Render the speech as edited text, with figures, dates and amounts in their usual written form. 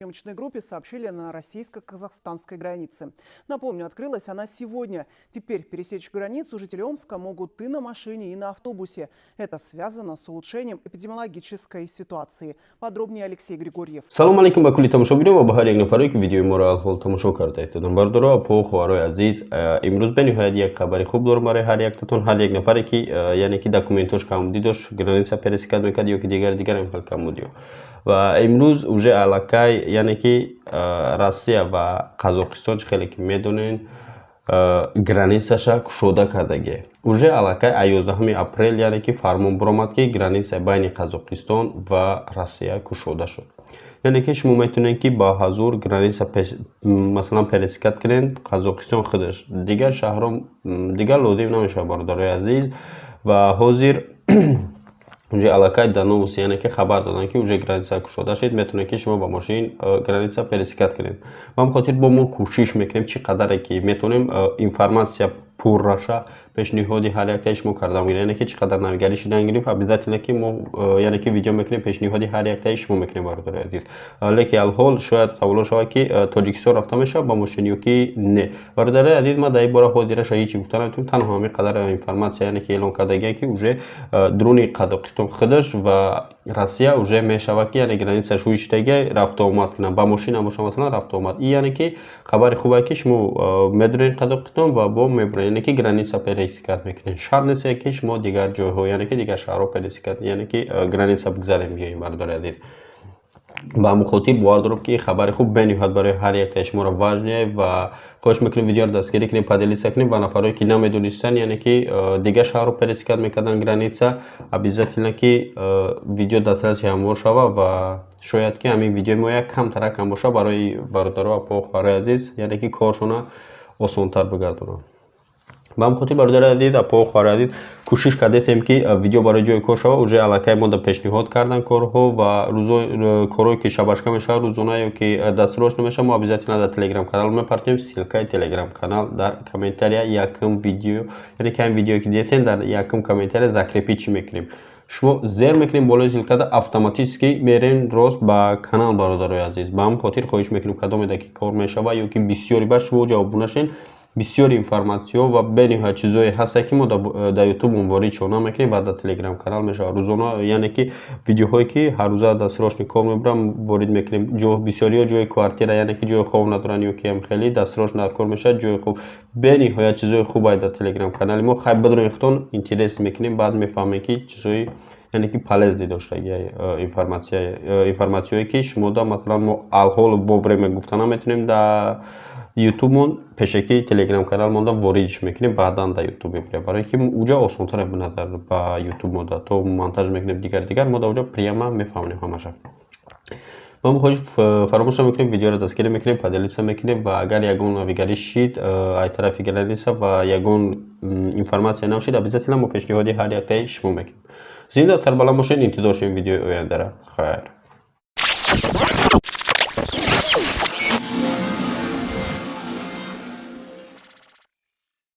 Съемочной группе сообщили на российско-казахстанской границе. Напомню, открылась она сегодня. Теперь пересечь границу жители Омска могут и на машине, и на автобусе. Это связано с улучшением эпидемиологической ситуации. Подробнее Алексей Григорьев. Салом алейкум ба кулли тамошобинон ва ба ҳар як нафаре, ки видеои моро алҳол тамошо карда истодан. Бародаро, апо, хоҳарои азиз, имрӯз бениҳоят як хабари хуб дорам барои ҳар яктатон. Ҳар як нафаре, ки яъне ки документош камбудӣ дошт, граница пересекать мекард ё ки дигар дигар ҳам хел камбудиҳо. Ва имрӯз уже аллакай, яъне ки Россия ва Қазоқистон, чӣ хеле ки медонен, границаша кушода кардагӣ. Уже аллакай аз 11 апрел, яъне ки фармон баромад, ки граница байни Қазоқистон ва Россия кушода шуд. Яъне ки шумо метавонед, ки ба ҳазур граница, масалан, пересекать кунед Қазоқистон худаш. Дигар шаҳрҳо дигар лозим намешавад, бародарои азиз. Ва ҳозир уже аллакай дар новости, яъне ки хабар доданд, ки уже граница кушода шуд, метавонед, ки шумо ба мошин граница пересекать кунед. Ба ҳамин хотир бо мо кӯшиш мекунем, чӣ қадаре ки метавонем, информация пурраша пешниҳоди ҳар яктаи шумо карда мегирем. Яъне ки чӣ қадар навигарӣ шудан гирифт, обязательно ки мо яъне ки видео мекунем, пешниҳоди ҳар яктаи шумо мекунем, бародарои азиз. Лекин алҳол шояд саволо шавад, ки Тоҷикистон рафта мешавад ба мошин ё ки не. Бародарои азиз, ман дар ин бора ҳозираша ҳечи гуфта наметавонам. Танҳо ҳамин қадар информация, яъне ки эълон кардагиам, ки уже дуруни Қазоқистон худаш ва Россия уже мешавад, ки яъне границаш ҳуй шудагиа, рафтуомад кунанд ба мошин боша, масалан, рафтуомад. И яъне ки хабари хубе, ки шумо медуред Қазоқистон ва бо мебуред, яъне ки граница пересекать мекунед. Шарт нест, ки шумо дигар ҷойҳо, яъне ки дигар шаҳрҳо пересекать, яъне ки граница бигзарем биёем. Бародари азиз, ба ҳамин хотир бовар дорам, ки хабари хуб бениҳоят барои ҳар яктаи шуморо важный. Ва хоҳиш мекунем, видеоро дастгирӣ кунем, поделиться кунем ба нафарое, ки намедонистанд, яъне ки дигар шаҳрро пересекать мекарданд граница. Обязательно ки видео дастраси ҳамвор шава ва шояд ки ҳамин видеои мо як камтарак ҳам боша, барои бародаро, апо, хоҳарои азиз, яъне ки коршона осонтар бигардонад. Ба ҳамин хотир, бародари азиз, апо, хоҳари азиз, кӯшиш кардетем, ки видео барои ҷои кор шава. Уже аллакай мо да пешниҳод кардан корҳо ва рӯзо корҳое, ки шабашка мешавад, рӯзона ё ки дастрос намешавад, мо обязательно дар телеграм канал мепартем. Ссылкаи телеграм канал дар комментария якум видео, яъне ки ҳамин видеое, ки дидетен, дар якум комментария закрепить чӣ мекунем. Шумо зер мекунем болои ссылкада, автоматически мерем рост ба канал, бародарои азиз. Ба ҳамин хотир хоҳиш мекунем, кадомеда ки кор мешава ё ки бисёри ба шумо ҷавобгӯ нашен, бисёр информатсиё ва бениҳоят чизое ҳаста, ки мо дар ютуб ворид шо намекунем ва дар телеграм канал мешавад рӯзона, яъне ки видеоҳое, ки ҳаррӯза дастрочный кор мебарам, ворид мекунем. Бисёриҳо ҷои квартира, яъне ки ҷои хоб надоранд ё ки хеле дастрочно дар кор мешавад ҷои хуб. Бениҳоят чизои хуб дар телеграм канали мо. Хай, бидонед, худтон интерес мекунем, баъд мефаҳмем, ки чизои, яъне ки полезный доштаги информатсияое, ки шумо да, масалан, мо алҳол вовремя гуфта наметавонем дар ютубмон, пешакӣ телеграм канал монда воридш мекунем, баъдан дар ютуб мебирем, барое ки уҷа осонтар ба назар ба ютуб мода то монтаж мекунем, дигар дигар мо дар уҷа прямо мефаҳмонем ҳамаша. Ма хоҳиш фаромӯш намекунем, видеоро дастгирӣ мекунем, поделиться мекунем. Ва агар ягон навигарӣ шид ай тарафи граница ва ягон информатсия нав шид, обязательно мо пешниҳоди ҳар яктаи шумо мекунем. Зинда тарбаланд бошед, интизор шавем видеои ояндара. Хайр.